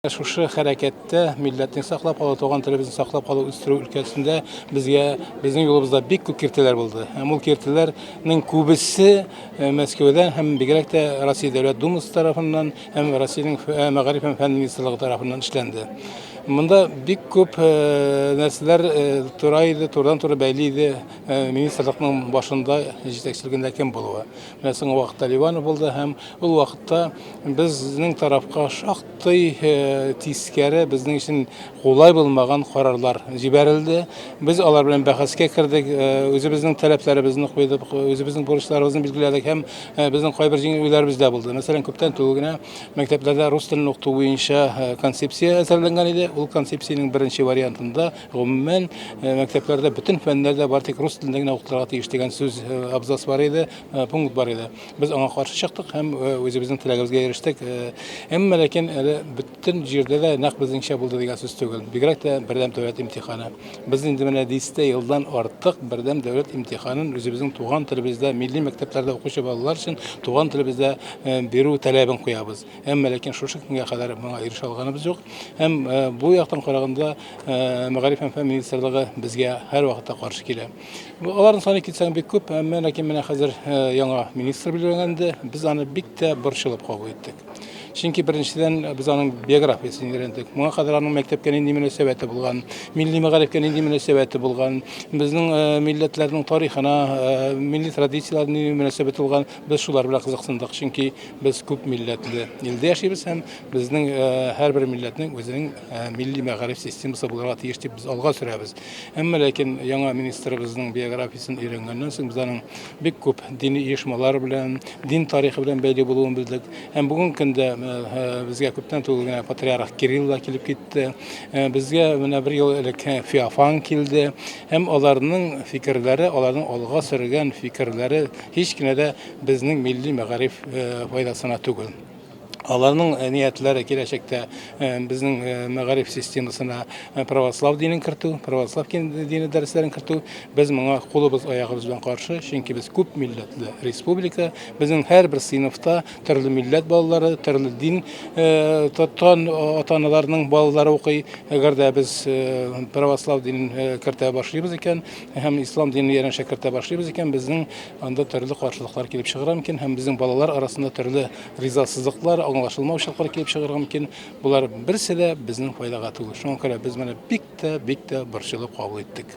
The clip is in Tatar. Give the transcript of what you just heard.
Шушы хәрәкәттә милләтне саклап калу, туган телебезне саклап калу, үстерү өлкәсендә безгә безнең юлыбызда бик күп киртәләр булды. Һәм ул киртәләрнең күбесе Мәскәүдән һәм бигрәк тә Россия Дәүләт Думасы тарафыннан һәм Россиянең Мәгариф һәм фән министрлыгы тарафыннан эшләнде. Монда бик күп нәрсәләр тора иде, турыдан-туры бәйле иде министрлыкның башында җитәкчелегендә кем булуы. Менә соңгы вакытта Ливанов булды һәм ул вакытта безнең тарафка шактый тискәре, безнең өчен кулай булмаган карарлар җибәрелде. Без алар белән бәхәскә кердек, үзебезнең таләпләребезне куйдык, үзебезнең бурычларыбызны билгеләдек һәм безнең кайбер җиңүләребез дә булды. Мәсәлән, күптән түгел генә мәктәпләрдә рус телен укыту буенча концепция әзерләнгән иде. Ул концепциянең беренче вариантында гомумән мәктәпләрдә бөтен фәннәр дә бары тик рус телендә генә укытылырга тиеш дигән сүз абзац бар иде, пункт бар иде. Без аңа каршы чыктык һәм үзебезнең теләгебезгә ирештек. Әмма ләкин әле бөтен җирдә дә нәкъ безнеңчә булды дигән сүз түгел. Бигрәк тә бердәм дәүләт имтиханы. Без инде менә дистә елдан артык бердәм дәүләт имтиханын үзебезнең туган телебездә, милли мәктәпләрдә укучы балалар өчен туган телебездә бирү таләбен куябыз. Әмма ләкин шушы көнгә кадәр моңа ирешә алганыбыз юк. Һәм бу яктан караганда Мәгариф һәм фән министрлыгы безгә һәрвакытта каршы килә. Аларның саны китсәң бик күп, әмма ләкин менә хәзер яңа министр билгеләнгәнде, без аны бик тә борчылып кабул иттек. Чөнки беренчедән без аның биографиясен өйрәндек. Моңа кадәр аның мәктәпкә нинди мөнәсәбәте булган, милли мәгарифкә нинди мөнәсәбәте булган, безнең милләтләрнең тарихына, милли традицияләргә нинди мөнәсәбәте булган, без шулар белән кызыксындык. Чөнки без күп милләтле илдә яшибез һәм безнең һәрбер милләтнең үзенең милли мәгариф системасы булырга тиеш дип без алга сөрәбез. Әмма ләкин яңа министрыбызның биографиясен өйрәнгәннән соң без аның бик күп дини оешмалар белән, дин тарихы белән бәйле булуын белдек. Һәм бүгенге көндә безгә күптән түгел генә патриарх Кирилл да килеп китте. Безгә менә бер ел элек Феофан килде. Һәм аларның фикерләре, аларның алга сөргән фикерләре һич кенә дә безнең милли мәгариф файдасына түгел. Аларның ниятләре киләчәктә безнең мәгариф системасына православ динен кертү, православ дине дәресләрен кертү. Без моңа кулыбыз, аягыбыз белән каршы, чөнки без күп милләтле республика. Безнең һәрбер сыйныфта төрле милләт балалары, төрле дин тоткан ата-аналарның балалары укый. Әгәр дә без православ динен кертә башлыйбыз икән һәм ислам динен янәшә кертә башлыйбыз икән, безнең анда төрле каршылыклар килеп чыгарга мөмкин һәм безнең балалар арасында төрле ризасызлыклар, аңлашылмаучылыклар килеп чыгарга мөмкин. Болар берсе дә безнең файдага түгел. Шуңа күрә без моны бик тә, бик тә борчылып кабул иттек.